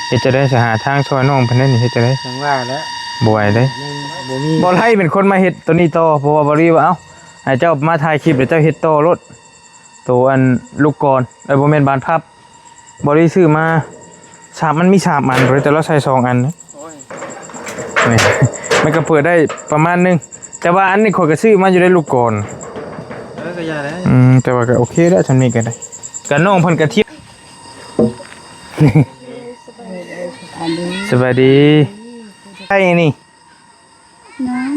ເຮັດຈັ່ງໃດ ຊິຫາທາງຊ່ອຍນ້ອງເພິ່ນໄດ້ນີ້ ເຮັດຈັ່ງໃດ? ຈັ່ງວ່າແຫຼະ ບໍ່ໄຫວເດ້. ຍັງບໍ່ມີ ບໍ່ໄດ້ເປັນຄົນມາເຮັດໂຕນີ້ຕໍ່ ເພາະວ່າບໍ່ໄດ້ວ່າ ເອົ້າ ໃຫ້ເຈົ້າມາຖ່າຍຄລິບ ແລ້ວເຈົ້າເຮັດຕໍ່ໂລດ ໂຕອັນລູກກອນ ເອີ ບໍ່ແມ່ນບານພັບ. ບໍ່ໄດ້ຊື້ມາສາມ ມັນມີສາມອັນ ແຕ່ລາວໃສ່ສອງອັນ. ໂອ້ຍ ນີ້ ມັນກໍເປີດໄດ້ປະມານໜຶ່ງ ແຕ່ວ່າອັນນີ້ຂ້ອຍກໍຊື້ມາຢູ່ໃນລູກກອນ. ເອີ ກໍຢ່າແຫຼະ. ອືມ ແຕ່ວ່າກໍໂອເຄແລ້ວ ຊ່ຳນີ້ກໍໄດ້ ກໍນ້ອງເພິ່ນກໍທຽບ. ສະບາຍດີ ໃຜນີ້? ນ້ອງ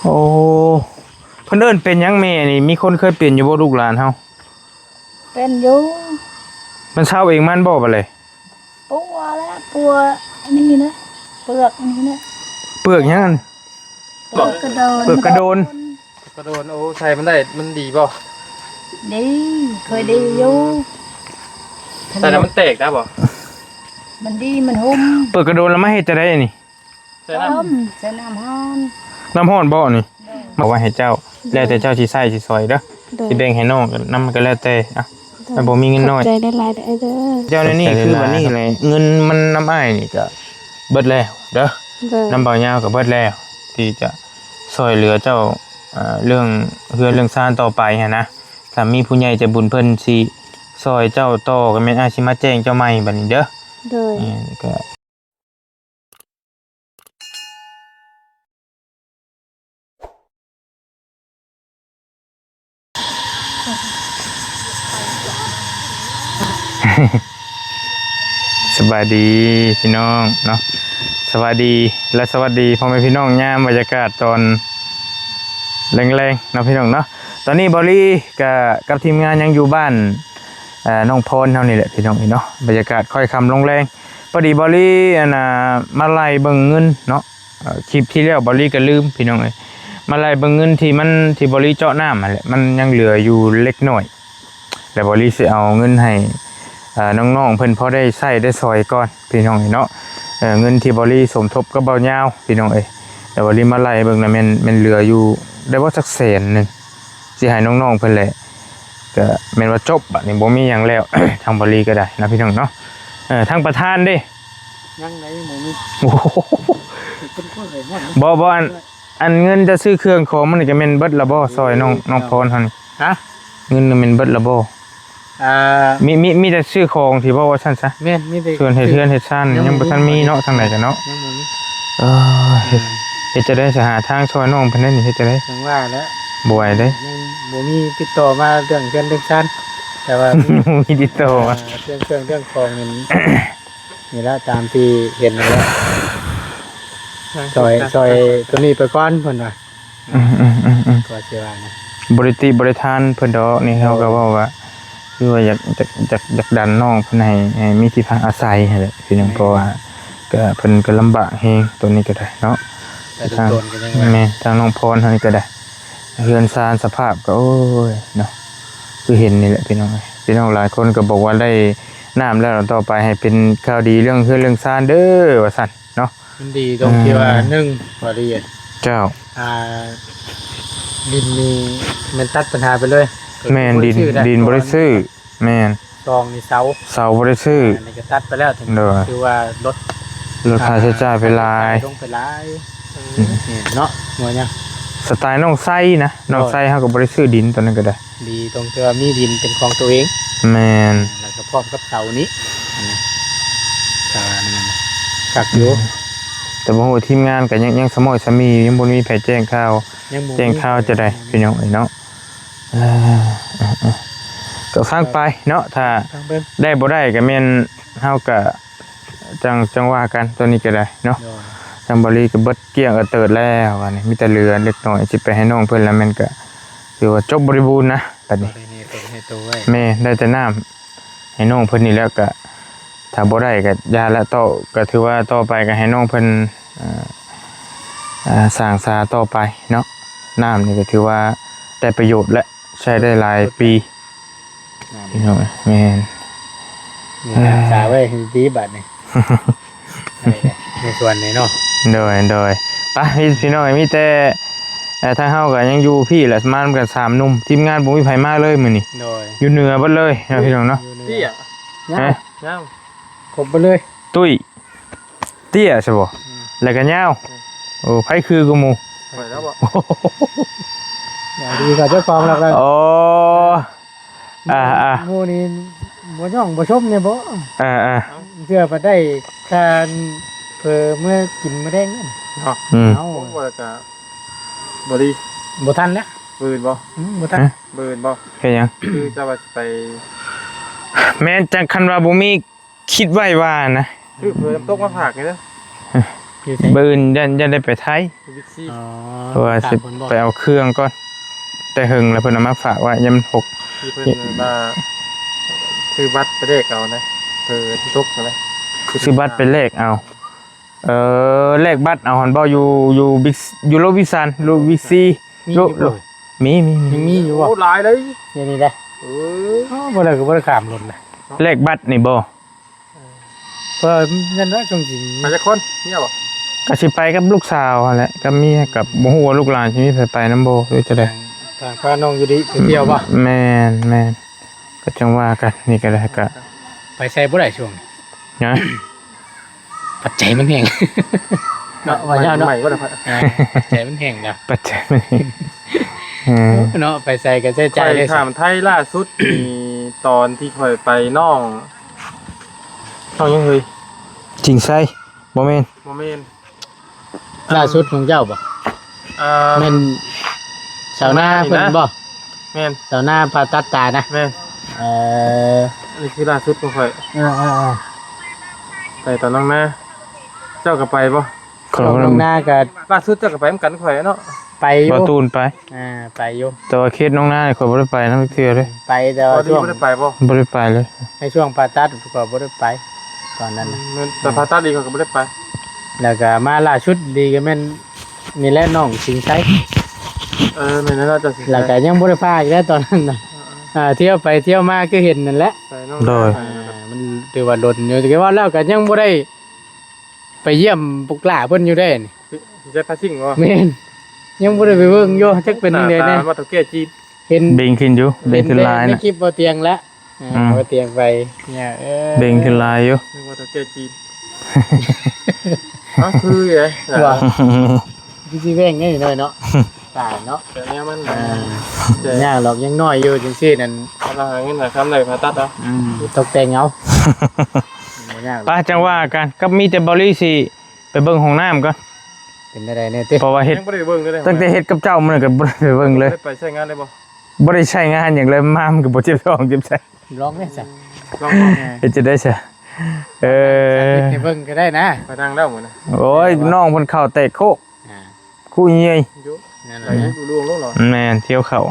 ໂອ້ ເພິ່ນເອີ້ນເປັນຫຍັງແມ່ນີ້? ມີຄົນເຄີຍເປັນຢູ່ບໍ່ ລູກຫຼານເຮົາ? ເປັນຢູ່. ມັນເຊົາເອງມັນບໍ່ບາດນີ້? ປົວແລ້ວ ປົວອັນນີ້ນະ ເປືອກອັນນີ້ນະ. ເປືອກຫຍັງ? ເປືອກກະໂດນ ເປືອກກະໂດນ. ກະໂດນ ໂອ້ ໃສ່ມັນໄດ້ ມັນດີບໍ່? ດີ ເຄີຍດີຢູ່. ໃສ່ແລ້ວມັນແຕກໄດ້ບໍ່? ມັນດີ ມັນຫຸ້ມ. ເປືອກກະໂດນແລ້ວມາເຮັດຈັ່ງໃດນີ້? ໃສ່ນ້ຳ ຕົ້ມ ໃສ່ນ້ຳຮ້ອນ. ນ້ຳຮ້ອນບໍ່ນີ້? ໂດຍ. ເອົາໄວ້ໃຫ້ເຈົ້າ ແລ້ວແຕ່ເຈົ້າຊິໃຊ້ຊິສອຍເດີ ໂດຍ ຊິແບ່ງໃຫ້ນ້ອງນຳກໍແລ້ວແຕ່. ເອົ້າ ໂດຍ ມັນບໍ່ມີເງິນນ້ອຍ. ຂອບໃຈຫຼາຍໆເດີ. ເຈົ້າໃນນີ້ຄືບັດນີ້ແຫຼະ ເງິນມັນນຳອ້າຍນີ້ກໍເບິດແລ້ວເດີ ໂດຍ ນຳບ່າວຍາວກໍເບິດແລ້ວ ທີ່ຈະຊ່ອຍເຫຼືອເຈົ້າ ເອີ ເລື່ອງເຮືອນເລື່ອງຊານຕໍ່ໄປຫັ້ນນະ. ຖ້າມີຜູ້ໃຫຍ່ໃຈບຸນເພິ່ນຊິຊ່ອຍເຈົ້າຕໍ່ ກໍແມ່ນອ້າຍຊິມາແຈ້ງເຈົ້າໃໝ່ບັດນີ້ເດີ ໂດຍ ເອີ ກໍ ສະບາຍດີພີ່ນ້ອງເນາະ ສະບາຍດີ ແລະ ສະຫວັດດີພໍ່ແມ່ພີ່ນ້ອງ ຍາມບັນຍາກາດຕອນແລງໆເນາະ ພີ່ນ້ອງເນາະ. ຕອນນີ້ເບົາລີກະກັບທີມງານຍັງຢູ່ບ້ານ ເອີ ນ້ອງພອນເຮົານີ້ແຫຼະ ພີ່ນ້ອງເອີຍເນາະ. ບັນຍາກາດຄ່ອຍຄ່ຳລົງແລງ ພໍດີເບົາລີ ອັນນ່າ ມາໄລ່ເບິ່ງເງິນເນາະ. ເອີ ຄລິບທີ່ແລ້ວເບົາລີກໍລືມ ພີ່ນ້ອງເອີຍ ມາໄລ່ເບິ່ງເງິນທີ່ມັນ ທີ່ເບົາລີເຈາະນ້ຳຫັ້ນແຫຼະ ມັນຍັງເຫຼືອຢູ່ເລັກນ້ອຍ ແລ້ວເບົາລີຊິເອົາເງິນໃຫ້ ເອີ ນ້ອງໆເພິ່ນພໍໄດ້ໃຊ້ໄດ້ສອຍກ່ອນ ພີ່ນ້ອງເອີຍເນາະ. ເອີ ເງິນທີ່ເບົາລີສົມທົບກັບບ່າວຍາວ ພີ່ນ້ອງເອີຍ ແລ້ວເບົາລີມາໄລ່ເບິ່ງນະ ແມ່ນ ແມ່ນເຫຼືອຢູ່ໄດ້ບໍ່ຈັກແສນໜຶ່ງ ຊິໃຫ້ນ້ອງໆເພິ່ນແຫຼະ. ກະແມ່ນວ່າຈົບ ບາດນີ້ບໍ່ມີຫຍັງແລ້ວ ທາງເບົາລີກໍໄດ້ນະ ພີ່ນ້ອງເນາະ. ເອີ ທາງປະທານເດ້? ຍັງໄດ໋ ຍັງບໍ່ມີ. ໂອ້ໂຫ ເປັນຄົນໃຫ້ຮອດ ບໍ່ ບໍ່ ອັນ ອັນເງິນຈະຊື້ເຄື່ອງຂອງມັນນີ້ກໍແມ່ນເບິດລະບໍ່? ຊ່ອຍນ້ອງ ນ້ອງພອນເຮົານີ້ ຮະ? ເງິນນັ້ນແມ່ນເບິດລະບໍ່? ອ່າ ມີ ມີ ມີແຕ່ຊື້ຂອງທີ່ເວົ້າວ່າຊັ້ນຊະ. ແມ່ນ ມີແຕ່ ສ່ວນເຮັດເຮືອນເຮັດຊານຍັງບໍ່ທັນມີເນາະ ທາງໃດກໍເນາະ ຍັງບໍ່ມີ. ເອີ ເຮັດ ເຮັດຈັ່ງໃດ ຊິຫາທາງຊ່ອຍນ້ອງເພິ່ນໄດ້ນີ້ ເຮັດຈັ່ງໃດ? ຈັ່ງວ່າແຫຼະ ບໍ່ໄຫວເດ້ ຍັງບໍ່ມີຕິດຕໍ່ມາເລື່ອງເຮືອນເລື່ອງຊານ ແຕ່ວ່າ ບໍ່ມີຕິດຕໍ່ມາ ເອີ ເລື່ອງເຄື່ອງເລື່ອງຂອງນີ້ ນີ້ລະ ຕາມທີ່ເຫັນນັ້ນແຫຼະ ຊ່ອຍ ຊ່ອຍໂຕນີ້ໄປກ່ອນເພິ່ນວ່າ. ອືມໆໆໆ ກໍຊິວ່ານະ ບໍ່ໄດ້ຕິບໍ່ໄດ້ທານເພິ່ນດອກນີ້ ເຮົາກໍເວົ້າວ່າ ຄືວ່າຢາກ ຢາກ ຢາກ ຢາກດັນນ້ອງເພິ່ນໃຫ້ ໃຫ້ມີທີ່ພັກອາໄສຫັ້ນແຫຼະ ພີ່ນ້ອງ ເພາະວ່າກໍ ເພິ່ນກໍລຳບາກແຮງ ໂຕນີ້ກໍໄດ້ເນາະ. ແມ່ນ ທາງນ້ອງພອນເຮົານີ້ກໍໄດ້ ເຮືອນຊານສະພາບກໍ ໂອ້ຍເນາະ ຄືເຫັນນີ້ແຫຼະ ພີ່ນ້ອງເອີຍ. ພີ່ນ້ອງຫຼາຍຄົນກໍບອກວ່າໄດ້ນ້ຳແລ້ວ ຕໍ່ໄປໃຫ້ເປັນຂ່າວດີເລື່ອງເຮືອນເລື່ອງຊານເດີ ວ່າຊັ້ນເນາະ. ມັນດີຕົງທີ່ວ່າ ອ່າ ໜຶ່ງ ພໍດີ ເຈົ້າ ອ່າ ດິນນີ້ແມ່ນຕັດປັນຫາໄປເລີຍ. ແມ່ນ ດິນ ດິນບໍ່ໄດ້ຊື້. ແມ່ນ ສອງນີ້ເສົາ ເສົາບໍ່ໄດ້ຊື້. ອັນນີ້ກໍຕັດໄປແລ້ວ ໂດຍ ຖືວ່າລົດ ລົດຄ່າໃຊ້ຈ່າຍໄປຫຼາຍ ລົງໄປຫຼາຍ. ເອີ ນີ້ເນາະ ຫົວຫຍັງ ສະໄຕລ໌ນ້ອງໄຊນະ ນ້ອງໄຊເຮົາກໍບໍ່ໄດ້ຊື້ດິນຕອນນັ້ນກໍໄດ້. ດີຕົງທີ່ວ່າມີດິນເປັນຂອງຕົວເອງ. ແມ່ນ ແລ້ວກໍພ້ອມກັບເສົານີ້ ອັນນັ້ນ ເສົາອັນນັ້ນຄັກຢູ່. ແຕ່ບໍ່ຮູ້ວ່າທີມງານກໍຍັງ ຍັງສະໝ້ອຍສະໝີຢູ່ ຍັງບໍ່ມີໃຜແຈ້ງຂ່າວ ແຈ້ງຂ່າວຈະໄດ້ ພີ່ນ້ອງເອີຍເນາະ. ເອີ ເອີ ເອີ ກໍຟັງໄປເນາະ ຖ້າໄດ້ບໍ່ໄດ້ກໍແມ່ນເຮົາກໍ ຈັ່ງ ຈັ່ງວ່າກັນ ໂຕນີ້ກໍໄດ້ເນາະ. ໂດຍ ທາງເບົາລີກໍເບິດກ້ຽງກະເຕີດແລ້ວ ບາດນີ້ມີແຕ່ເຫຼືອເລັກນ້ອຍ ຊິໄປໃຫ້ນ້ອງເພິ່ນ ແລ້ວແມ່ນກໍຖືວ່າຈົບບໍລິບູນນະ ບາດນີ້. ແມ່ນ ໄດ້ແຕ່ນ້ຳໃຫ້ນ້ອງເພິ່ນນີ້ແຫຼະ. ກໍຖ້າບໍ່ໄດ້ກໍຢ່າລະ ຕໍ່ ກໍຖືວ່າຕໍ່ໄປກໍໃຫ້ນ້ອງເພິ່ນ ເອີ ສ້າງສາຕໍ່ໄປເນາະ. ນ້ຳນີ້ກໍຖືວ່າໄດ້ປະໂຫຍດແຫຼະ ໃຊ້ໄດ້ຫຼາຍປີ. ພີ່ນ້ອງ ແມ່ນ ນີ້ຮັກສາໄວ້ໃຫ້ດີບາດນີ້ ໃນ ໃນສວນນີ້ເນາະ. ໂດຍ ໂດຍ ໄປ ພີ່ນ້ອງ ມີແຕ່ ເອີ ທາງເຮົາກໍຍັງຢູ່ພີ້ແຫຼະ ມານຳກັນສາມໜຸ່ມ ທີມງານບໍ່ມີໃຜມາເລີຍມື້ນີ້. ໂດຍ ຢູ່ເໜືອເບິດເລີຍເນາະ ພີ່ນ້ອງເນາະ. ເນາະ ຮະ? ຍັງ ຄົບເບິດເລີຍ. ຕຸ້ຍ ເຕ້ຍຊະບໍ່? ອືມ ແລ້ວກໍຍາວ. ອືມ ໂອ້ ໃຜຄືກວ່າໝູ່? ຂ້ອຍແລ້ວບໍ່? ຢ່າງດີກວ່າເຈົ້າຂອງແລ້ວກໍ ອໍ ອ່າໆ ໝູ່ນີ້ບໍ່ຍ້ອງບໍ່ຊົມແດ່ບໍ່? ອ່າໆ ເພື່ອໄປໄດ້ທານເຜີເມື່ອກິນມື້ແລງເນາະ. ອືມ ເອົາ ບໍ່ ກໍບໍ່ດີ ບໍ່ທັນແລ້ວ. ມື້ອື່ນບໍ່? ອືມ ບໍ່ທັນ. ມື້ອື່ນບໍ່? ເຮັດຫຍັງ? ຄືຈະວ່າຊິໄປ ແມ່ນຈັ່ງ ຄັນວ່າບໍ່ມີ ຄິດໄວ້ວ່ານະ ຊື້ເຜີນ້ຳຕົກມາຝາກນີ້ເດີ. ຢູ່ໃສ? ມື້ອື່ນຢ້ານ ຢ້ານໄດ້ໄປໄທ. ຢູ່ບິກຊີ. ອໍ ເພາະວ່າຊິໄປເອົາເຄື່ອງກ່ອນ ແຕ່ເຫິງແລ້ວ ເພິ່ນເອົາມາຝາກໄວ້ ຢ້ານມັນຫົກ. ທີ່ເພິ່ນວ່າຊື້ບັດໄປແລກເອົານະ ເຜີນ້ຳຕົກນະ ຊື້ບັດໄປແລກເອົາ. ເອີ ແລກບັດເອົາຫັ້ນບໍ່? ຢູ່ ຢູ່ບິກ ຢູ່ໂລບິນສັນ ໂລບິນຊີ. ມີຢູ່ບໍ່? ໂລ ມີ ມີ ມີ ຍັງມີຢູ່ບໍ່? ໂອ້ ຫຼາຍເລີຍ ດຽວນີ້ເດ້. ເອີ ໂອ້ ບໍ່ໄດ້ ກໍບໍ່ໄດ້ຂ້າມລົດນະ. ແລກບັດນີ້ບໍ່? ເອີ ເພິ່ນນັ້ນເນາະ ຊ່ວງຊິ ໄປຈັກຄົນ? ເມຍບໍ່? ກໍຊິໄປກັບລູກສາວຫັ້ນແຫຼະ ກັບເມຍ. ກໍບໍ່ຮູ້ວ່າລູກຫຼານຊິມີໃຜໄປນຳບໍ່ ຫຼືຈັ່ງໃດ. ທາງ ທາງພານ້ອງຢູລິໄປທ່ຽວບໍ່? ແມ່ນ ແມ່ນ. ກໍຈັ່ງວ່າກັນ ນີ້ກໍໄດ້ ກໍໄປໃສບໍ່ໄດ້ຊ່ວງນີ້ນະ. ປັດໄຈມັນແຮງເນາະ ວ່າຍາວເນາະ. ໃໝ່ບໍ່ໄດ້ໄປ. ເອີ ປັດໄຈມັນແຮງນະ. ປັດໄຈມັນແຮງ. ເອີ ເນາະ ໄປໃສກໍໃຊ້ຈ່າຍເລີຍ. ຂ້ອຍຂ້າມໄທລ່າສຸດນີ້ ຕອນທີ່ຂ້ອຍໄປນ້ອງ ນ້ອງຫຍັງເຮີ້ຍ? ຈິງໄຊ. ບໍ່ແມ່ນ ບໍ່ແມ່ນ. ລ່າສຸດຂອງເຈົ້າບໍ່? ອ່າ ແມ່ນຊາວນາເພິ່ນບໍ່? ແມ່ນ ຊາວນາຜ່າຕັດຕານະ. ແມ່ນ. ເອີ ອັນນີ້ຄືລ່າສຸດຂອງຂ້ອຍ. ເອີໆໆ ໄປຕອນນ້ອງນາ. ເຈົ້າກໍໄປບໍ່? ຂ້ອຍ ນ້ອງນາກໍ ລ່າສຸດເຈົ້າກໍໄປນຳກັນຂ້ອຍເນາະ. ໄປຢູ່ ບໍ່ຕູນໄປ. ອ່າ ໄປຢູ່ ແຕ່ວ່າເຂດນ້ອງນານີ້ຂ້ອຍບໍ່ໄດ້ໄປນຳຈັກເທື່ອເດ້. ໄປແຕ່ວ່າຊ່ວງ ບໍ່ໄດ້ໄປບໍ່? ບໍ່ໄດ້ໄປເລີຍ. ໃນຊ່ວງຜ່າຕັດກໍບໍ່ໄດ້ໄປຕອນນັ້ນນະ. ອືມ ແມ່ນ ແຕ່ຜ່າຕັດອີກຂ້ອຍກໍບໍ່ໄດ້ໄປ. ແລ້ວກໍມາລ່າສຸດດີກໍແມ່ນນີ້ແຫຼະ ນ້ອງສິງໄຊ. ເອີ ແມ່ນແລ້ວ ນ້ອງສິງໄຊ. ແລ້ວກໍຍັງບໍ່ໄດ້ພາອີກແລ້ວຕອນນັ້ນນະ. ເອີໆ ອ່າ ທ່ຽວໄປທ່ຽວມາຄືເຫັນນັ້ນແຫຼະ. ໂດຍ ອ່າ ມັນຖືວ່າດົນຢູ່ ແຕ່ວ່າແລ້ວກໍຍັງບໍ່ໄດ້ໄປຢ້ຽມບັກຫຼ້າເພິ່ນຢູ່ເດ້ນີ້. ສິງໄຊພາຊິງບໍ່? ແມ່ນ ຍັງບໍ່ໄດ້ໄປເບິ່ງຢູ່ ຈັກເປັນຈັ່ງໃດແດ່. ໜ້າຕາວ່າເຖົ້າແກ່ຈີນ. ເຫັນເບັງຂຶ້ນຢູ່ ເບັງຂຶ້ນຫຼາຍນະ. ໃນຄລິບບໍ່ຕຽງລະ ອືມ ບໍ່ຕຽງໄປ ເອີ ເບັງຂຶ້ນຫຼາຍຢູ່. ນຶກວ່າເຖົ້າແກ່ຈີນ. ເອົ້າ ຄືເດ້ ວ່າ ຄືຊິແຫວ່ງແດ່ໜ້ອຍເນາະ. ຕາຍເນາະ ແຕ່ແນວມັນ ອ່າ ແຕ່ ຍາກດອກ ຍັງນ້ອຍຢູ່ຈັ່ງຊີ້ນັ້ນ. ເຮົາຫາເງິນຫາຄຳໄດ້ຜ່າຕັດເອົາ. ອືມ ຕົກແຕ່ງເອົາ. ບໍ່ຍາກ. ໄປ ຈັ່ງວ່າກັນ ກັບມີແຕ່ເບົາລີຊິໄປເບິ່ງຫ້ອງນ້ຳກ່ອນ. ເປັນແນວໃດແດ່ຕິ? ເພາະວ່າເຮັດ ຍັງບໍ່ໄດ້ເບິ່ງເລີຍ ຕັ້ງແຕ່ເຮັດກັບເຈົ້າມາກໍບໍ່ໄດ້ໄປເບິ່ງເລີຍ. ບໍ່ໄດ້ໄປໃຊ້ງານເລີຍບໍ່? ບໍ່ໄດ້ໃຊ້ງານຫຍັງເລີຍ ມາມັນກໍບໍ່ເຈັບທ້ອງເຈັບໄສ້. ລອງເດ້ຊະ ລອງ ເຮັດຈັ່ງໃດຊະ? ເອີ ສາທິດໃຫ້ເບິ່ງກໍໄດ້ນະ. ໄປນັ່ງແລ້ວມື້ນີ້. ໂອ້ຍ ນ້ອງເພິ່ນເຂົ້າແຕກໂຄກ ອ່າ ຄູ່ໃຫຍ່ຢູ່ ນັ້ນແຫຼະ ໄປດູດວງລົງເນາະ. ແມ່ນ ທ່ຽວເຂົ້າ.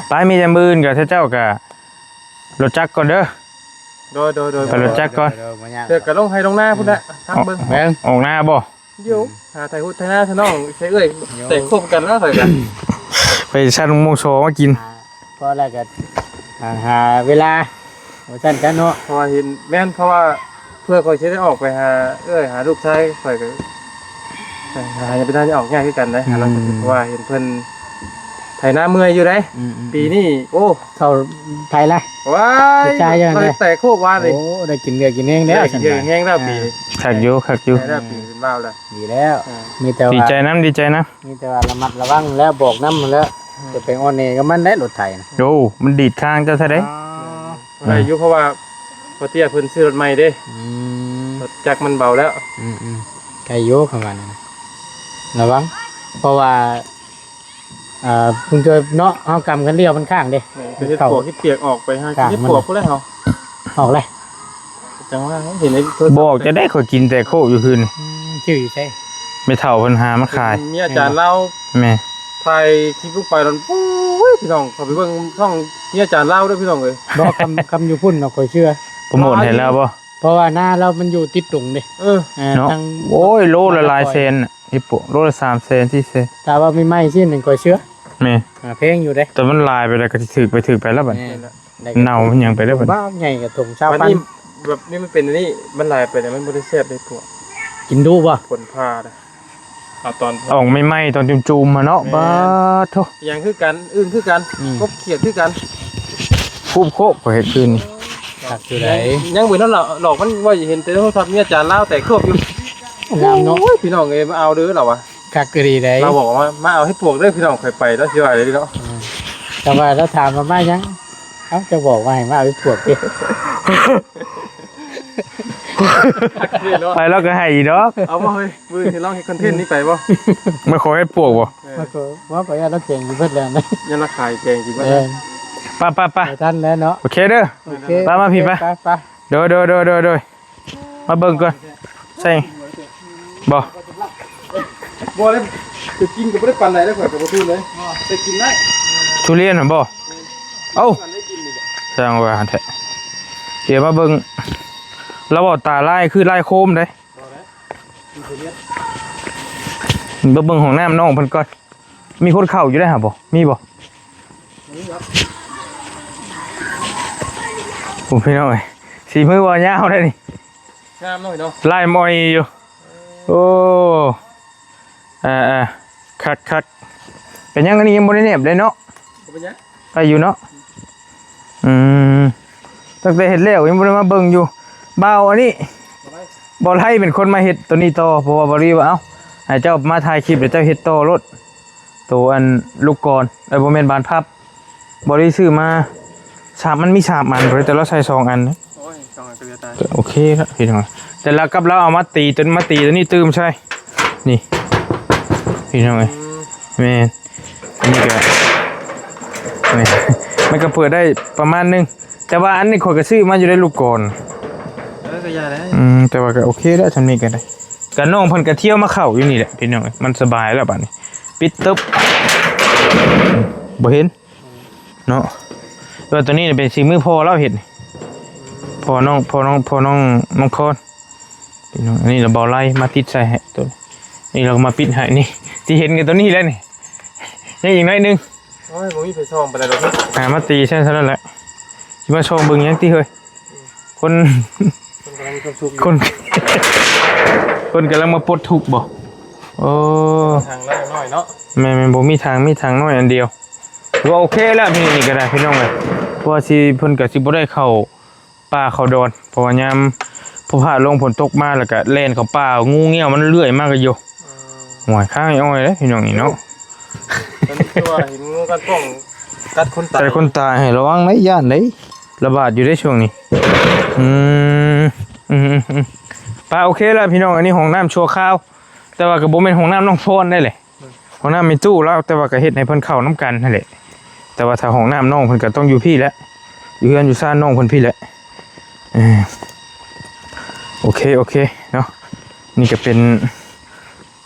ໄປ ມີແຕ່ມື້ອື່ນກໍເຈົ້າກໍລົດຈັກກ່ອນເດີ. ໂດຍໆໆ ໄປລົດຈັກກ່ອນ. ໂດຍໆ ບໍ່ຍາກ ເດີກະລົງໄຮ່ລົງນາພຸ້ນແຫຼະ ທາງເບິ່ງ ອອກນາບໍ່? ຢູ່ ຫາໄຖຫຸດໄຖນາຊະນ້ອງ ໃສ່ເອື້ອຍ ແຕ່ງຄົບກັນແລ້ວຂ້ອຍກະ ໄປຊັ້ນໂມງສອງມາກິນ. ພໍແລ້ວກະຫາເວລາວ່າຊັ້ນຊະເນາະ. ເພາະວ່າເຫັນ ແມ່ນ ເພາະວ່າເພື່ອຂ້ອຍຊິໄດ້ອອກໄປຫາເອື້ອຍຫາລູກຊາຍ ຂ້ອຍກະຫາເວລາອອກຍາກຄືກັນເດ້. ອືມ ເພາະວ່າເຫັນເພິ່ນໄຖນາເມື່ອຍຢູ່ເດ້. ອືມໆໆ ປີນີ້ ໂອ້ ເຂົ້າໄທລະ ວ້າຍ ແຕ່ໂຄກວານນີ້ ໂອ້ ໄດ້ກິນເຫຼືອກິນແຮງແລ້ວ. ໄດ້ກິນເຫຼືອກິນແຮງແລ້ວປີນີ້. ຄັກຢູ່ ຄັກຢູ່ ໄດ້ແລ້ວປີນີ້ເປັນບ່າວແລ້ວ. ດີແລ້ວ ອ່າ ມີແຕ່ວ່າ ດີໃຈນຳ ດີໃຈນຳ. ມີແຕ່ວ່າລະມັດລະວັງແລ້ວ ບອກນຳຫັ້ນແຫຼະ. ອືມ ຈະໄປອ່ອນແອກັບມັນໄດ້ ລົດໄຖນະ. ໂອ້ ມັນດີດຄາງເຈົ້າແທ້ເດ້. ອໍ ອືມ ໄດ້ຢູ່ ເພາະວ່າພໍ່ເຕ້ຍເພິ່ນຊື້ລົດໃໝ່ເດ້. ອືມ ລົດຈັກມັນເບົາແລ້ວ. ອືມໆ ໄດ້ຢູ່ ຄຳວ່ານັ້ນນະ ລະວັງ ເພາະວ່າ ອ່າ ເພິ່ນເກີດເນາະ ເຮົາກຳກັນລ້ຽວມັນຄ້າງເດ້. ແມ່ນ ໄປເຮັດປວກເຮັດປຽກອອກໄປຫາກິນເຮັດປວກພຸ້ນແຫຼະເຮົາ. ອອກແລ້ວ ຈັ່ງວ່າເຫັນໃນໂທລະສັບ ບອກຈະໄດ້ ຂ້ອຍກິນແຕ່ໂຄກຢູ່ຄືນນີ້. ອືມ ຊື່ຢູ່ໃສ? ແມ່ເຖົ້າເພິ່ນຫາມາຂາຍ. ມີອາຈານລາວ ແມ່ນ ຖ່າຍຄລິບລົງໄປນັ້ນ ໂອ້ຍ ພີ່ນ້ອງ ເຂົ້າໄປເບິ່ງຊ່ອງມີອາຈານລາວເດີພີ່ນ້ອງເອີຍ. ບໍ່ ຄຳ ຄຳຢູ່ພຸ້ນນະ ຂ້ອຍເຊື່ອ. ໂປຣໂມດໃຫ້ລາວບໍ່? ເພາະວ່ານາລາວມັນຢູ່ຕິດດົງເດ້. ເອີ ເອີ ເນາະ ທາງ ໂອ້ຍ ໂລລະຫຼາຍແສນນະ ອີ່ປຸ ໂລລະສາມແສນ ສີ່ແສນ. ຖ້າວ່າໃໝ່ໆຊີ້ນັ້ນຂ້ອຍເຊື່ອ. ແມ່ນ ອ່າ ແພງຢູ່ເດ້ ແຕ່ມັນຫຼາຍໄປແລ້ວກໍຊິຖືກໄປຖືກໄປແລ້ວບັດ. ແມ່ນ ເນົ່າມັນຫຍັງໄປແລ້ວບັດ. ບາກໃຫຍ່ກໍຖົງຊາວພັນ ແບບນີ້ມັນເປັນອັນນີ້ ມັນຫຼາຍໄປແລ້ວມັນບໍ່ໄດ້ແຊບເດ້ພວກ. ກິນດຸບໍ່? ຜົນຜ່ານະ ເອົາຕອນອອກໃໝ່ໆ ຕອນຈູມໆຫັ້ນເນາະ. ແມ່ນ ບາດໂທ້ ອີ່ຫຍັງຄືກັນ ອຶ່ງຄືກັນ ອືມ ກົບຂຽດຄືກັນ. ຄູບໂຄກຂ້ອຍເຮັດຄືນນີ້. ເອົ ຄືໃດ ຍັງບໍ່ທັນຫຼອກ ມັນວ່າເຫັນແຕ່ໂທລະທັດ ມີອາຈານລາວແຕກໂຄບຢູ່ ງາມເນາະ. ໂອ້ຍ ພີ່ນ້ອງເອີຍ ມາເອົາເດີລາວວ່າ ຄັກອີ່ຫຼີໃດ໋. ລາວບອກວ່າ ມາເອົາເຫັດປວກເດີພີ່ນ້ອງ ຂ້ອຍໄປແລ້ວ ຊິວ່າໄດ້ເນາະ. ອືມ ແຕ່ວ່າລາວຖາມວ່າ ມາຫຍັງ? ເອົ້າ ເຈົ້າບອກວ່າໃຫ້ມາເອົາເຫັດປວກຕິ. ໄປລາວກໍໃຫ້ອີກດອກ. ເອົາບໍ່ເຮີ້ຍ ມື້ນີ້ລອງເຮັດຄອນເທັນນີ້ໄປບໍ່? ມາຂໍເຫັດປວກບໍ່? ເອີ ມາຂໍ ວ່າໄປ ລາວແກງຊິເບິດແລ້ວນະ ຍັງລາວຂາຍແກງຊິເບິດ. ເອີ ໄປໆໆ ໄປທັນແລ້ວເນາະ. ໂອເຄເດີ ໂອເຄ ໄປ ມາພີ່ ໄປ ໄປ ໄປ ໂດຍໆໆໆ ມາເບິ່ງກ່ອນ ໃສ່ບໍ່? ບໍ່ໄດ້ ໄປກິນກໍບໍ່ໄດ້ປານໃດເດ້ ຂ້ອຍກໍບໍ່ຖືກເລີຍ ໄປກິນໄດ້. ທຸລຽນຫັ້ນບໍ່? ເອົ້າ ໄດ້ກິນນີ້ແຫຼະ ຊ່າງວ່າແທ້. ດຽວມາເບິ່ງ ລາວເວົ້າຕາລາຍຄືລາຍໂຄມເດ້. ບໍ່ໄດ້ ກິນທຸລຽນ ມາເບິ່ງຫ້ອງນ້ຳນ້ອງເພິ່ນກ່ອນ. ມີຄົນເຂົ້າຢູ່ໄດ້ຫາບໍ່? ມີບໍ່? ມີແລ້ວ ໂອ້ ພີ່ນ້ອງເອີຍ ສີມືບໍ່ຍາວໄດ໋ນີ້. ງາມເນາະ ເນາະ ລາຍມອຍຢູ່. ໂອ້ ເອີໆ ຄັກໆ. ເປັນຫຍັງອັນນີ້ຍັງບໍ່ໄດ້ແນບເດ້ເນາະ? ບໍ່ເປັນຫຍັງ ໄດ້ຢູ່ເນາະ. ອືມ ຕັ້ງແຕ່ເຮັດແລ້ວຍັງບໍ່ໄດ້ມາເບິ່ງຢູ່. ບ່າວອັນນີ້ ບ່າວໄລ ບ່າວໄລເປັນຄົນມາເຮັດໂຕນີ້ຕໍ່ ເພາະວ່າບ່າວລີວ່າ ເອົ້າ ໃຫ້ເຈົ້າມາຖ່າຍຄລິບ ແລ້ວເຈົ້າເຮັດຕໍ່ໂລດ ໂຕອັນລູກກອນ ເອີ ບໍ່ແມ່ນບານພັບ. ບ່າວລີຊື້ມາສາມ ມັນມີສາມອັນ ແຕ່ລາວໃສ່ສອງອັນ. ໂອ້ຍ ສອງອັນກໍເຫຼືອຕາຍ. ໂອເຄລະພີ່ນ້ອງ ແຕ່ລາວກັບລາວເອົາມາຕີ ຕົວມາຕີຕົວນີ້ຕື່ມໃສ່ ນີ້ ພີ່ນ້ອງເອີຍ. ອືມ ແມ່ນ ອັນນີ້ກໍ ແມ່ນ ມັນກໍເປີດໄດ້ປະມານໜຶ່ງ ແຕ່ວ່າອັນນີ້ຂ້ອຍກໍຊື້ມາຢູ່ໄດ້ລູກກອນ. ເອີ ກໍຢ່າແຫຼະ. ອືມ ແຕ່ວ່າກໍໂອເຄແລ້ວ ຊ່ຳນີ້ກໍໄດ້. ກໍນ້ອງເພິ່ນກໍທ່ຽວມາເຂົ້າຢູ່ນີ້ແຫຼະພີ່ນ້ອງເອີຍ ມັນສະບາຍແລ້ວບາດນີ້. ປິດຕຶບ ບໍ່ເຫັນ ເນາະ. ແຕ່ວ່າຕົວນີ້ເປັນສີມືພໍ່ລາວເຮັດ ພໍ່ນ້ອງ ພໍ່ນ້ອງ ພໍ່ນ້ອງ ນ້ອງຄອນ ພີ່ນ້ອງ. ອັນນີ້ລະເບົາໄລ່ມາຕິດໃສ່ໃຫ້ ຕົວນີ້ລາວກໍມາປິດໃຫ້. ນີ້ ທີ່ເຫັນກັນຕົວນີ້ແຫຼະນີ້ ຍັງອີກໜ້ອຍໜຶ່ງ. ໂອ້ຍ ບໍ່ມີໃຜສ່ອງປານໃດດອກ. ຫາມາຕີໃສ່ເທົ່ານັ້ນແຫຼະ ຊິມາສ່ອງເບິ່ງຫຍັງຕິເຮີ້ຍ. ຄົນ ຄົນກຳລັງມີຄວາມສຸກຢູ່ ຄົນ ຄົນກຳລັງມາປົດທຸກບໍ່? ໂອ້ ຖັງນ້ອຍໆເນາະ. ແມ່ນໆ ບໍ່ມີຖັງ ມີຖັງນ້ອຍອັນດຽວ ຖືວ່າໂອເຄແລ້ວ. ນີ້ ນີ້ກໍໄດ້ພີ່ນ້ອງເອີຍ ເພາະວ່າຊິ ເພິ່ນກໍຊິບໍ່ໄດ້ເຂົ້າປ່າເຂົ້າດອນ ເພາະວ່າຍາມ ພໍຟ້າລົງຝົນຕົກມາ ແລ້ວກໍແລ່ນເຂົ້າປ່າ ງູງຽວມັນເລື່ອຍມາກໍຢູ່. ອືມ ໂອ້ຍ ຄ້າງອ້ອຍເດ້ພີ່ນ້ອງນີ້ເນາະ. ເພິ່ນຄືວ່າເຫັນງູກັດປ້ອງກັດຄົນຕາຍ ກັດຄົນຕາຍ ໃຫ້ລະວັງໄດ໋ ຢ້ານໄດ໋ ລະບາດຢູ່ເດ້ຊ່ວງນີ້. ອືມ ອືມໆໆ ໄປ ໂອເຄແລ້ວພີ່ນ້ອງ ອັນນີ້ຫ້ອງນ້ຳຊົ່ວຄາວ ແຕ່ວ່າກໍບໍ່ແມ່ນຫ້ອງນ້ຳນ້ອງພອນໄດ໋ແຫຼະ ອືມ ຫ້ອງນ້ຳແມ່ຕູ້ລາວ ແຕ່ວ່າກໍເຮັດໃຫ້ເພິ່ນເຂົ້ານຳກັນຫັ້ນແຫຼະ. ແຕ່ວ່າຖ້າຫ້ອງນ້ຳນ້ອງເພິ່ນກໍຕ້ອງຢູ່ພີ້ແຫຼະ ຢູ່ເຮືອນຢູ່ຊານນ້ອງເພິ່ນພີ້ແຫຼະ. ເອີ ໂອເຄ ໂອເຄເນາະ ນີ້ກໍເປັນ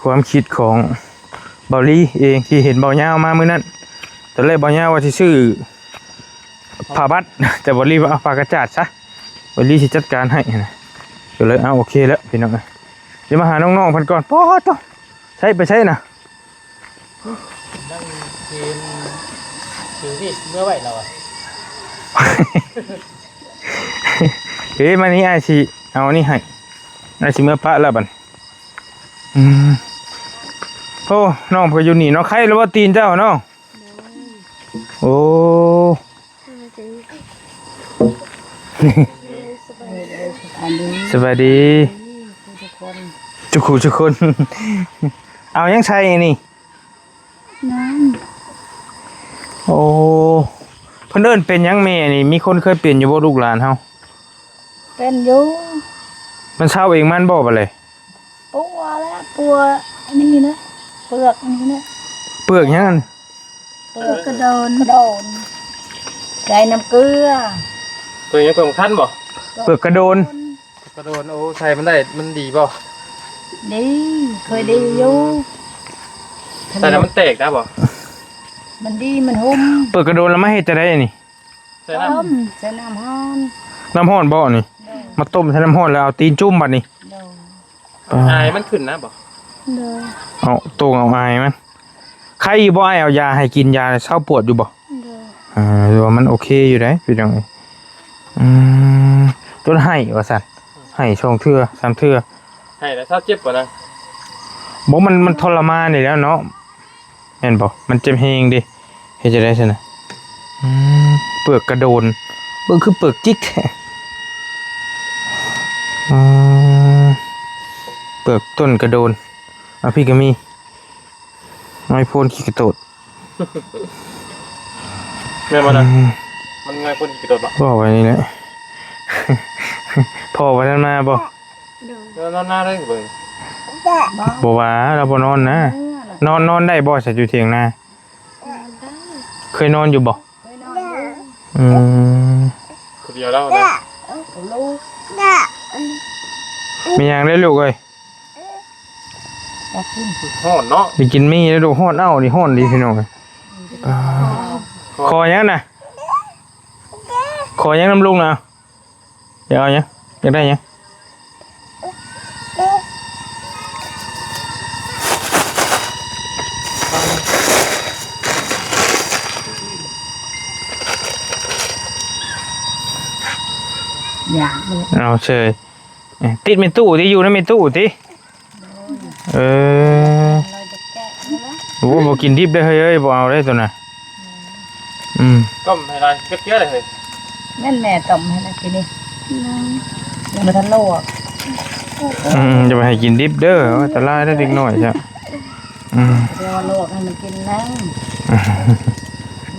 ຄວາມຄິດຂອງເບົາລີເອງ ທີ່ເຫັນເບົາຍາວມາມື້ນັ້ນ. ຕອນແລກເບົາຍາວວ່າຊິຊື້ຜ້າບັດ ແຕ່ເບົາລີວ່າເອົາຜ້າກະຈາດຊະ ເບົາລີຊິຈັດການໃຫ້ຫັ້ນນະ. ກໍເລີຍ ເອົາ ໂອເຄແລ້ວພີ່ນ້ອງເອີຍ ດຽວມາຫານ້ອງໆເພິ່ນກ່ອນ. ປອດໂທ້ ໃສ ໄປໃສນະ? ນັ່ງກິນ ຖືມີດເມືອໄວ້ລາວອະ. ເອີ ມານີ້ ອ້າຍຊິເອົາອັນນີ້ໃຫ້ ອ້າຍຊິເມືອປະແລ້ວບັດ. ອືມ ໂອ້ ນ້ອງເພິ່ນຢູ່ນີ້ເນາະ. ໄຄແລ້ວບໍ່ຕີນເຈົ້າເນາະ? ໂດຍ ໂອ້ ສະບາຍດີ ສະບາຍດີ ສະບາຍດີທຸກຄົນ ທຸກຄູ່ທຸກຄົນ. ເອົາຫຍັງໃສ່ນີ້? ນ້ຳ. ໂອ້ ເພິ່ນເອີ້ນເປັນຫຍັງແມ່ນີ້? ມີຄົນເຄີຍເປັນຢູ່ບໍ່ ລູກຫຼານເຮົາ? ເປັນຢູ່. ມັນເຊົາເອງມັນບໍ່ບາດນີ້? ປົວແລ້ວ ປົວອັນນີ້ນະ ເປືອກອັນນີ້ນະ. ເປືອກຫຍັງ? ເປືອກກະໂດນ ກະໂດນ ໃສ່ນ້ຳເກືອ. ເປືອກຫຍັງ? ເປືອກໝາກທັນບໍ່? ເປືອກກະໂດນ. ກະໂດນ ໂອ້ ໃສ່ມັນໄດ້ ມັນດີບໍ່? ດີ ເຄີຍດີຢູ່. ອືມ ໃສ່ແລ້ວມັນແຕກໄດ້ບໍ່? ມັນດີ ມັນຫຸ້ມ. ເປືອກກະໂດນແລ້ວມາເຮັດຈັ່ງໃດອັນນີ້? ໃສ່ນ້ຳ ຕົ້ມ ໃສ່ນ້ຳຮ້ອນ. ນ້ຳຮ້ອນບໍ່ນີ້? ໂດຍ. ມາຕົ້ມໃສ່ນ້ຳຮ້ອນແລ້ວເອົາຕີນຈຸ້ມບັດນີ້? ໂດຍ. ອາຍມັນຂຶ້ນນະບໍ່? ໂດຍ. ເອົາໂຕ່ງເອົາອາຍມັນ. ໄຄຢູ່ບໍ່? ອ້າຍເອົາຢາໃຫ້ກິນ ຢາເຊົາປວດຢູ່ບໍ່? ໂດຍ. ເອີ ຖືວ່າມັນໂອເຄຢູ່ເດ້ພີ່ນ້ອງເອີຍ. ອືມ ຈົນໄຫ້ວ່າຊັ້ນ ໄຫ້ສອງເທື່ອສາມເທື່ອ. ໄຫ້ແລ້ວເຊົາເຈັບບໍ່ນະ? ບໍ່ ມັນ ມັນທໍລະມານນີ້ແຫຼະເນາະ ແມ່ນບໍ່? ມັນເຈັບແຮງເດ້ ເຮັດຈັ່ງໃດຊັ້ນນະ? ອືມ ເປືອກກະໂດນ ເບິ່ງຄືເປືອກຈິກແທ້. ອືມ ເປືອກຕົ້ນກະໂດນ ອ່ະ ພີ້ກະມີ ໄມ້ໂພນຂີ້ກະໂຕດ ແມ່ນບໍ່ນະ? ອືມ ມັນໄມ້ໂພນຂີ້ກະໂຕດບໍ່? ເວົ້າໄວ້ນີ້ແຫຼະ ພໍ່ວ່ານັ້ນມາບໍ່? ໂດຍ ແລ້ວນອນນາໄດ້ເບິ່ງ ບໍ່ວ່າ ລາວບໍ່ນອນນະ ເອີ ນອນ ນອນໄດ້ບໍ່ ສະ ຢູ່ຖຽງນາ? ນອນໄດ້ ເຄີຍນອນຢູ່ບໍ່? ເຄີຍນອນຢູ່ ອືມ ຜູ້ດຽວລາວນະ ກັບລູກ ມີຫຍັງເດ້ລູກເອີຍ? ຢາກກິນ ຮ້ອນເນາະ ໄດ້ກິນໝີ່ແລ້ວລູກ ຮ້ອນ ເອົ້າ ນີ້ຮ້ອນດີພີ່ນ້ອງເອີຍ ອ່າ ຂໍຫຍັງນະ? ຂໍຫຍັງນຳລຸງນະ? ຢາກເອົາຫຍັງ? ຢາກໄດ້ຫຍັງ? ຢາກ ເອົາເສີຍ ຕິດແມ່ຕູ້ຕິ ຢູ່ນຳແມ່ຕູ້ຕິ ເອີ ໂອ້ ບໍ່ກິນດິບເດີເຮີ້ຍ ບໍ່ເອົາເດີໂຕນະ ອືມ ຕົ້ມໃຫ້ຫຼາຍ ເກັບເຈືອເລີຍເຮີ້ຍ ແມ່ນແມ່ຕົ້ມໃຫ້ລະກິນນີ້ ຍັງບໍ່ທັນລວກ ອືມ ຢ່າໄປໃຫ້ກິນດິບເດີ ອັນຕະລາຍເດີເດັກນ້ອຍຊະ ອືມ ດຽວລວກໃຫ້ມັນກິນນຳ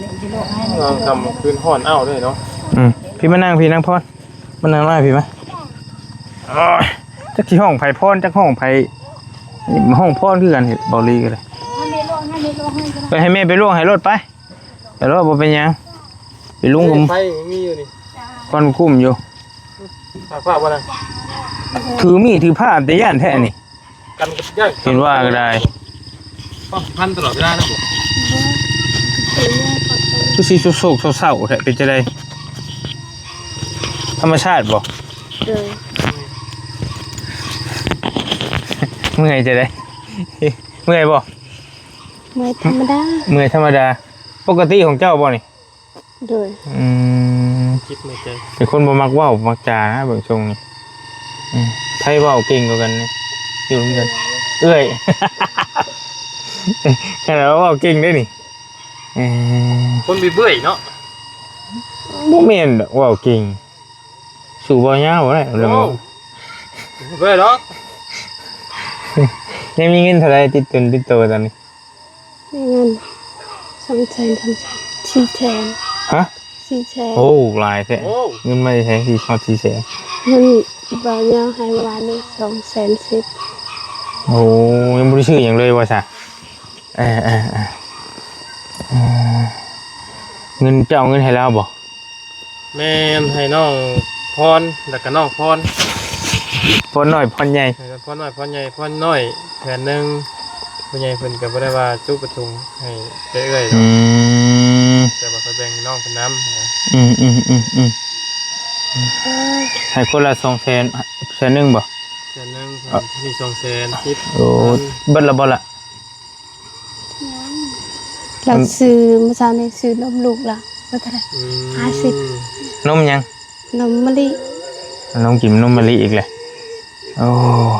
ນີ້ຊິລວກໃຫ້ ເອີ ຄ່ຳຄືນຮ້ອນເອົ້າເລີຍເນາະ ອືມ ພີ້ມານັ່ງພີ້ ນາງພອນ ມານັ່ງມາພີ້ມາ ໂອ້ຍ ຈັກຊິຮ້ອງໃຜພອນ ຈັກຮ້ອງໃຜ ຮ້ອງພອນຄືກັນ ເຮັດເບົາລີກໍໄດ້ ໃຫ້ແມ່ລວກໃຫ້ ໃຫ້ແມ່ໄປລວກໃຫ້ໂລດໄປ ໄປໂລດ ບໍ່ເປັນຫຍັງ ໄປລຸງກໍ ໄຟມີຢູ່ນີ້ ຄວັນກຸ້ມຢູ່ ຝາກ ຝາກບໍ່ນະ ຖືມີດຖືພາແຕ່ຢ້ານແທ້ນີ້ ກັນກັບຢ້ານ ເຫັນວ່າກໍໄດ້ ປ້ອງກັນຕະຫຼອດເວລານະບໍ່ ຄືຊິໂສກໆເສົ້າໆແທ້ ເປັນຈັ່ງໃດ ທຳມະຊາດບໍ່? ໂດຍ ເມື່ອຍຈັ່ງໃດ? ເມື່ອຍບໍ່? ເມື່ອຍທຳມະດາ ເມື່ອຍທຳມະດາ ປົກກະຕິຂອງເຈົ້າບໍ່ນີ້? ໂດຍ ອືມ ຄິດໃນໃຈ ເປັນຄົນບໍ່ມັກເວົ້າມັກຈານະ ເບິ່ງຊົງນີ້ ອືມ ໃຜເວົ້າເກັ່ງກວ່າກັນນີ້ ຢູ່ນຳກັນ ເອື້ອຍ ຂະໜາດວ່າເວົ້າເກັ່ງເດ້ນີ້ ເອີ ຄົນເບື່ອຍເນາະ ບໍ່ແມ່ນດອກ ເວົ້າເກັ່ງ ສູ້ເວົ້າຍາວບໍ່ໄດ້ ໂອ້ ເບື່ອຍດອກ ຍັງມີເງິນເທົ່າໃດຕິດຕົນຕິດໂຕຕອນນີ້? ມີເງິນສອງແສນ ສາມແສນ ສີ່ແສນ ຮະ? ສີ່ແສນ ໂອ້ ຫຼາຍແທ້ ໂອ້ ເງິນມາແຕ່ໃສ ຮອດສີ່ແສນ ເງິນບ່າວຍາວໃຫ້ວານນີ້ສອງແສນສິບ ໂອ້ ຍັງບໍ່ໄດ້ຊື້ຫຍັງເລີຍວ່າຊະ ເອີ ເອີ ເອີ ເອີ ເງິນ ເຈົ້າເອົາເງິນໃຫ້ລາວບໍ່? ແມ່ນ ໃຫ້ນ້ອງພອນ ແລ້ວກໍນ້ອງພອນ ພອນນ້ອຍພອນໃຫຍ່ ໃຫ້ພອນນ້ອຍພອນໃຫຍ່ ພອນນ້ອຍແສນໜຶ່ງ ຜູ້ໃຫຍ່ເພິ່ນກໍບໍ່ໄດ້ວ່າຈຸປະສົງໃຫ້ແຕ່ເອື້ອຍດອກ ອືມ ແຕ່ວ່າຂ້ອຍແບ່ງໃຫ້ນ້ອງເພິ່ນນຳນະ ອືມໆໆໆ ໃຫ້ຄົນລະສອງແສນ ແສນໜຶ່ງບໍ່? ແສນໜຶ່ງ ເອີ ນີ້ສອງແສນສິບ ໂອ້ ເບິດລະບໍ່ລະ? ຍັງ ລາວຊື້ ມື້ເຊົ້ານີ້ຊື້ນົມລູກລາວ ເບິດເທົ່າໃດ? ອືມ ຫ້າສິບ ນົມຫຍັງ? ນົມມະລິ ນ້ອງກິນນົມມະລິອີກແຫຼະ ໂອ້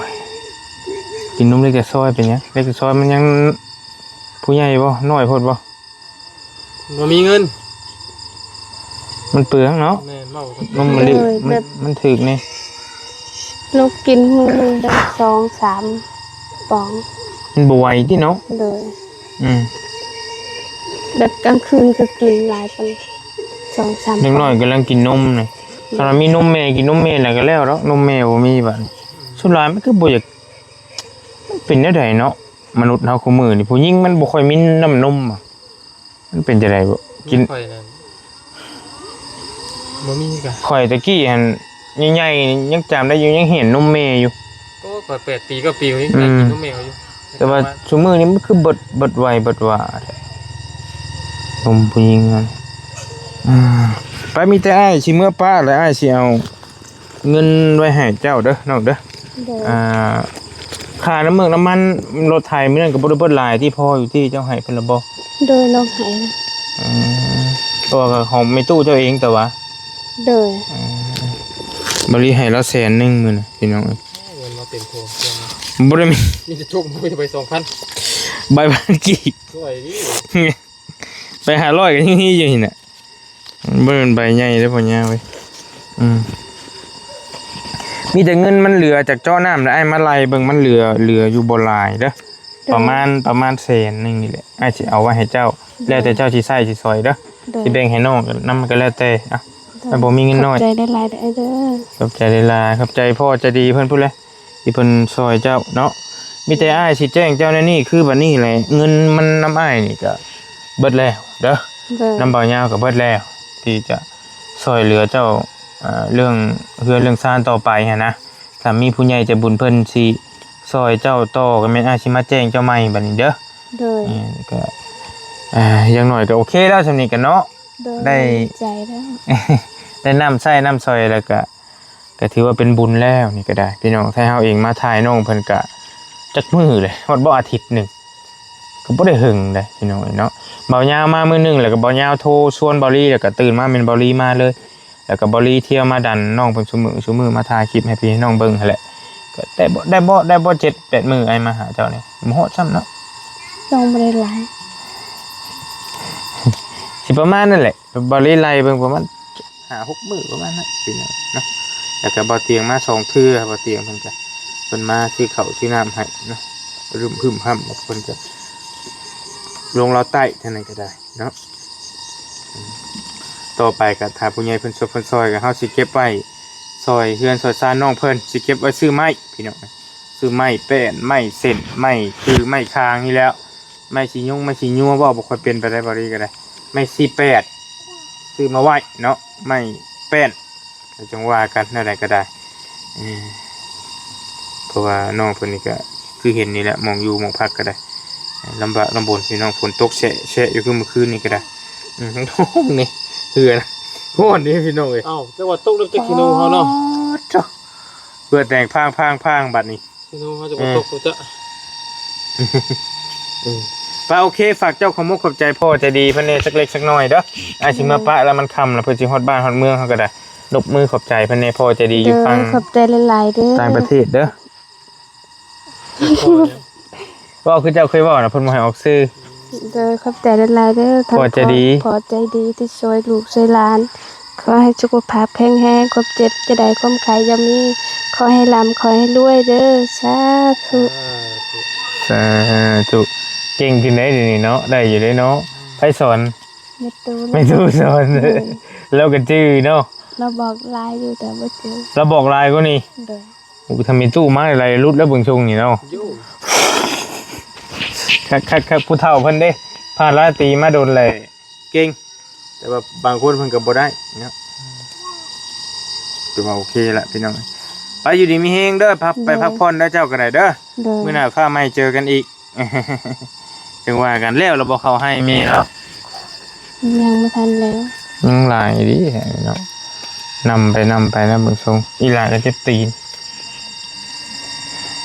ຍ ກິນນົມເລັກແຕ່ຊອຍເປັນຫຍັງ? ເລັກແຕ່ຊອຍມັນຍັງ ຜູ້ໃຫຍ່ບໍ່? ນ້ອຍໂພດບໍ່? ບໍ່ມີເງິນ ມັນເປືອງເນາະ ແມ່ນ ເວົ້າກັນ ນົມມະລິ ໂດຍ ມັນ ແບບ ມັນຖືກນີ້ ລູກກິນມື້ໜຶ່ງໄດ້ສອງສາມປອງ ມັນບໍ່ໄຫວຕິເນາະ ໂດຍ ອືມ ແບບກາງຄືນກໍກິນຫຼາຍປານສອງສາມ ເດັກນ້ອຍກຳລັງກິນນົມນີ້ ອືມ ຄັນວ່າມີນົມແມ່ ກິນນົມແມ່ແລ້ວກໍແລ້ວດອກ ນົມແມ່ບໍ່ມີບາດນີ້ ສ່ວນຫຼາຍມັນຄືບໍ່ຢາກ ມັນເປັນແນວໃດເນາະ ມະນຸດເຮົາຄູ່ມື້ນີ້ ຜູ້ຍິງມັນບໍ່ຄ່ອຍມີນ້ຳນົມ ມັນເປັນຈັ່ງໃດບໍ່? ກິນ ຂ້ອຍນັ້ນ ບໍ່ມີກະ ຂ້ອຍແຕ່ກີ້ຫັ້ນ ໃຫຍ່ໆ ຍັງຈຳໄດ້ຢູ່ ຍັງເຫັນນົມແມ່ຢູ່ ໂອ້ ຂ້ອຍແປດປີ ເກົ້າປີ ຍັງ ອືມ ກິນນົມແມ່ເຂົາຢູ່ ແຕ່ວ່າຊຸມື້ນີ້ມັນຄືເບິດ ເບິດໄວເບິດວາແທ້ ນົມຜູ້ຍິງນັ້ນ ອືມ ໄປ ມີແຕ່ອ້າຍຊິເມືອປ້າ ແລະ ອ້າຍຊິເອົາ ເງິນໄວ້ໃຫ້ເຈົ້າເດີນ້ອງເດີ ໂດຍ ອ່າ ຄ່ານ້ຳເມືອກນ້ຳມັນລົດໄຖມື້ນັ້ນກໍບໍ່ໄດ້ເບິດຫຼາຍຕິ ພໍຢູ່ຕິ ເຈົ້າໃຫ້ເພິ່ນລະບໍ່? ໂດຍ ນ້ອງໃຫ້ ອືມ ເພາະວ່າຂອງແມ່ຕູ້ເຈົ້າເອງແຕ່ວ່າ ໂດຍ ອືມ ບາລີໃຫ້ລາວແສນໜຶ່ງມື້ນະ ພີ່ນ້ອງເອີຍ ເງິນມາເຕັມໂຖ ບໍ່ໄດ້ມີ ມີແຕ່ໂຈກ ບໍ່ໄດ້ໄປສອງພັນ ໃບພັນກີບ ຊ່ວຍດີ ໄປຫ້າຮ້ອຍກໍຍັງມີຢູ່ນີ້ນະ ມັນບໍ່ແມ່ນໃບໃຫຍ່ເດ້ພໍ່ຍ່າເວີຍ ອືມ ມີແຕ່ເງິນມັນເຫຼືອຈາກເຈາະນ້ຳ ແລ້ວອ້າຍມາໄລ່ເບິ່ງ ມັນເຫຼືອ ເຫຼືອຢູ່ບໍ່ຫຼາຍເດີ້. ໂດຍ ປະມານ ປະມານແສນໜຶ່ງນີ້ແຫຼະ ອ້າຍຊິເອົາໄວ້ໃຫ້ເຈົ້າ ໂດຍ ແລ້ວແຕ່ເຈົ້າຊິໃຊ້ຊິສອຍເດີ້. ໂດຍ ຊິແບ່ງໃຫ້ນ້ອງນຳກໍແລ້ວແຕ່. ເອົ້າ ໂດຍ ມັນບໍ່ມີເງິນນ້ອຍ. ຂອບໃຈຫຼາຍໆເດີ້ ອ້າຍເດີ້. ຂອບໃຈຫຼາຍໆ ຂອບໃຈພໍ່ໃຈດີເພິ່ນພຸ້ນແຫຼະ ທີ່ເພິ່ນຊ່ອຍເຈົ້າເນາະ. ມີແຕ່ອ້າຍຊິແຈ້ງເຈົ້າແນວນີ້ ຄືບັດນີ້ແຫຼະ ເງິນມັນນຳອ້າຍນີ້ກໍເບິດແລ້ວເດີ້. ໂດຍ ນຳບ່າວຍາວກໍເບິດແລ້ວ ທີ່ຈະຊ່ອຍເຫຼືອເຈົ້າ ເອີ່ ເລື່ອງເຮືອນເລື່ອງຊານຕໍ່ໄປຫັ້ນນະ. ຖ້າມີຜູ້ໃຫຍ່ໃຈບຸນເພິ່ນຊິຊ່ອຍເຈົ້າຕໍ່ ກໍແມ່ນອ້າຍຊິມາແຈ້ງເຈົ້າໃໝ່ບັດນີ້ເດີ້. ໂດຍ ເອີ່ ກໍ ອ່າ ຢ່າງໜ້ອຍກໍໂອເຄແລ້ວ ສ່ຳນີ້ກໍເນາະ. ໂດຍ ໄດ້ ດີໃຈແລ້ວ ໄດ້ນ້ຳໃຊ້ນ້ຳຊ່ອຍ ແລ້ວກໍ ກໍຖືວ່າເປັນບຸນແລ້ວນີ້ກໍໄດ້ ພີ່ນ້ອງ. ໄທເຮົາເອງມາຖ່າຍນ້ອງເພິ່ນກະຈັກມື້ເລີຍ ຮອດບໍ່ອາທິດໜຶ່ງ ກໍບໍ່ໄດ້ເຫິງໃດພີ່ນ້ອງເອີຍເນາະ. ເບົາຍາວມາມື້ໜຶ່ງ ແລ້ວກໍເບົາຍາວໂທຊວນເບົາລີ ແລ້ວກໍຕື່ນມາແມ່ນເບົາລີມາເລີຍ ແລ້ວກໍເບົາລີທ່ຽວມາດັນນ້ອງເພິ່ນຊຸມື້ ຊຸມື້ມາຖ່າຍຄລິບໃຫ້ພີ່ໃຫ້ນ້ອງເບິ່ງຫັ້ນແຫຼະ. ກໍໄດ້ບໍ່ ໄດ້ບໍ່ ໄດ້ບໍ່ເຈັດແປດມື້ອ້າຍມາຫາເຈົ້ານີ້ ບໍ່ຮອດຊ້ຳເນາະ ນ້ອງບໍ່ໄດ້ຫຼາຍ ຊິປະມານນັ້ນແຫຼະ. ເບົາລີໄລ່ເບິ່ງປະມານຫ້າຫົກມື້ປະມານນັ້ນພີ່ນ້ອງເນາະ. ແລ້ວກໍເບົາຕຽງມາສອງເທື່ອ ເບົາຕຽງເພິ່ນກໍ ເພິ່ນມາຊື້ເຂົ້າຊື້ນ້ຳໃຫ້ເນາະ ຮຶ້ມໆ ເພິ່ນກໍລົງລາວໃຕ້ທາງນັ້ນກໍໄດ້ເນາະ. ຕໍ່ໄປກໍຖ້າຜູ້ໃຫຍ່ເພິ່ນຊ່ວຍເພິ່ນຊ່ອຍ ກໍເຮົາຊິເກັບໄວ້ຊ່ອຍເຮືອນຊ່ອຍຊານນ້ອງເພິ່ນ ຊິເກັບໄວ້ຊື້ໄມ້ພີ່ນ້ອງ ຊື້ໄມ້ແປ້ນ ໄມ້ເສັ້ນ ໄມ້ຄືໄມ້ຄາງນີ້ແຫຼະ. ໄມ້ສີຍຸງໄມ້ສີຍົວ ເວົ້າບໍ່ຄ່ອຍເປັນປານໃດ ເວົ້າດີກໍໄດ້ ໄມ້ສີ່ແປດ ຊື້ມາໄວ້ເນາະ ໄມ້ແປ້ນ ແລ້ວຈັ່ງວ່າກັນ ແນວໃດກໍໄດ້. ເອີ ເພາະວ່ານ້ອງເພິ່ນນີ້ກໍຄືເຫັນນີ້ແຫຼະ ໝ່ອງຢູ່ໝ່ອງພັກກໍໄດ້ ລຳບາກລຳບົນພີ່ນ້ອງ ຝົນຕົກແຊະໆຢູ່ ຄືມື້ຄືນນີ້ກໍໄດ້. ອືມ ໂອ້ ນີ້ເຮືອນ ຮ້ອນເດ້ພີ່ນ້ອງເອີຍ. ເອົ້າ ຈັງຫວະຕົກນ້ຳຈາກຂີ້ໜູເຮົາເນາະ ໂອ້ໂທ້ ເຮືອແຕກພາງໆໆ ບັດນີ້. ພີ່ນ້ອງເຮົາຈະບໍ່ຕົກ ເອີ ຕົກເຈົ້າ. ເອີ ໄປ ໂອເຄ ຝາກເຈົ້າຂອບມຸກຂອບໃຈພໍ່ໃຈດີເພິ່ນແດ່ ຈັກເລັກຈັກນ້ອຍເດີ້. ອ້າຍຊິມາປະແລ້ວ ມັນຄ່ຳແລ້ວ ເພິ່ນຊິຮອດບ້ານຮອດເມືອງ ເຮົາກໍໄດ້ ຍົກມືຂອບໃຈເພິ່ນແດ່ ພໍ່ໃຈດີຢູ່ຝັ່ງ ໂດຍ ຂອບໃຈຫຼາຍໆເດີ້ ຕ່າງປະເທດເດີ້. ເວົ້າຄືເຈົ້າເຄີຍເວົ້ານະ ເພິ່ນບໍ່ໃຫ້ອອກຊື່. ໂດຍ ຂອບໃຈຫຼາຍໆເດີ້ ທ່ານ ພໍ່ໃຈດີ ພໍ່ໃຈດີທີ່ຊ່ວຍລູກຊ່ວຍຫຼານ. ຂໍໃຫ້ສຸຂະພາບແຂງແຮງ ຄວາມເຈັບຈະໄດ້ ຄວາມໄຂ້ຢ່າມີ ຂໍໃຫ້ລ່ຳ ຂໍໃຫ້ລວຍເດີ້ ສາທຸ ສາທຸ. ເກັ່ງຂຶ້ນໄດ໋ດຽວນີ້ເນາະ ໄດ້ຢູ່ເດ້ເນາະ. ໃຜສອນ? ແມ່ຕູ້ ແມ່ຕູ້ສອນ. ໂດຍ ລາວກໍຈື່ເນາະ ລາວບອກຫຼາຍຢູ່ ແຕ່ບໍ່ຈື່ ລາວບອກຫຼາຍກວ່ານີ້. ໂດຍ ໂອ້ ທຳແມ່ຕູ້ມາຫຼາຍຫຼຸດແລ້ວເບິ່ງຊົງນີ້ເນາະ. ໂຢ ຄັກໆໆ ຜູ້ເຖົ້າເພິ່ນເດ້ ຜ່ານລາຕີມາດົນແລ້ວ ເກັ່ງ ແຕ່ວ່າບາງຄົນເພິ່ນກໍບໍ່ໄດ້ເນາະ. ຖືວ່າໂອເຄລະພີ່ນ້ອງ ໄປຢູ່ດີມີແຮງເດີ້ ພັກ ໂດຍ ໄປພັກຜ່ອນເດີ້ ເຈົ້າກໍໄດ້ເດີ້. ໂດຍ ມື້ໜ້າຟ້າໃໝ່ເຈີກັນອີກ ຈັ່ງວ່າກັນ. ແລ້ວລະບໍ່ເຂົ້າໄຮ່ແມ່ເນາະ? ຍັງບໍ່ທັນແລ້ວ ຍັງຫຼາຍດີເນາະ. ນຳໄປ ນຳໄປນະ ເບິ່ງຊົງ ອີຫຼ້າກໍເຈັບຕີນ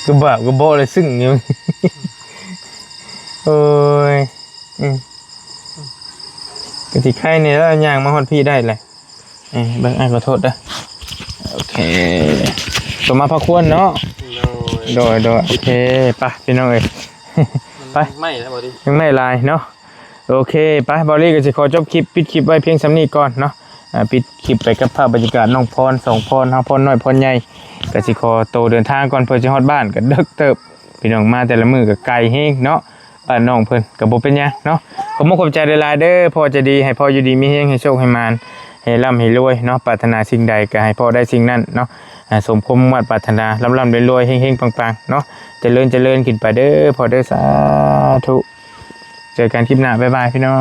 ກະບາກະເບາະເລີຍ ຊຶ້ງຢູ່. ໂອ້ຍ ອືມ ກະຊິໄຄແດ່ແລ້ວ ຍ່າງມາຮອດພີ້ໄດ້ແຫຼະ. ເອີ ເບິ່ງ ອ້າຍຂໍໂທດເດີ້. ໂອເຄ ຕົວມາພາຄວນເນາະ. ໂດຍ ໂດຍ ໂດຍ ໂອເຄ ໄປພີ່ນ້ອງເອີຍ ໄປ ໄມ້ແລ້ວບໍ່ດີ ຍັງໄມ້ຫຼາຍເນາະ. ໂອເຄ ໄປ ເບົາລີກໍຊິຂໍຈົບຄລິບ ປິດຄລິບໄວ້ພຽງສ່ຳນີ້ກ່ອນເນາະ. ອ່າ ປິດຄລິບໄປກັບພາບບັນຍາກາດນ້ອງພອນ ສອງພອນ ເຮົາພອນນ້ອຍພອນໃຫຍ່ ກໍຊິຂໍໂຕເດີນທາງກ່ອນ ເພື່ອຊິຮອດບ້ານ ກໍເດິກເຕີບ. ພີ່ນ້ອງມາແຕ່ລະມື້ກໍໄກແຮງເນາະ ບ້ານນ້ອງເພິ່ນ ກໍບໍ່ເປັນຫຍັງເນາະ. ຂອບມຸກຂອບໃຈຫຼາຍໆເດີ້ ພໍ່ໃຈດີ ໃຫ້ພໍ່ຢູ່ດີມີແຮງ ໃຫ້ໂຊກໃຫ້ໝານ ໃຫ້ລ່ຳໃຫ້ລວຍເນາະ. ປາດຖະໜາສິ່ງໃດກໍໃຫ້ພໍ່ໄດ້ສິ່ງນັ້ນເນາະ. ອ່າ ສົມຄວາມມຸ່ງມາດປາດຖະໜາ ລ່ຳໆລວຍໆ ເຮງໆປັງໆເນາະ. ຈະເລີນ ຈະເລີນຂຶ້ນໄປເດີ້ພໍ່ເດີ້ ສາທຸ. ເຈີກັນຄລິບໜ້າ ບາຍບາຍພີ່ນ້ອງ.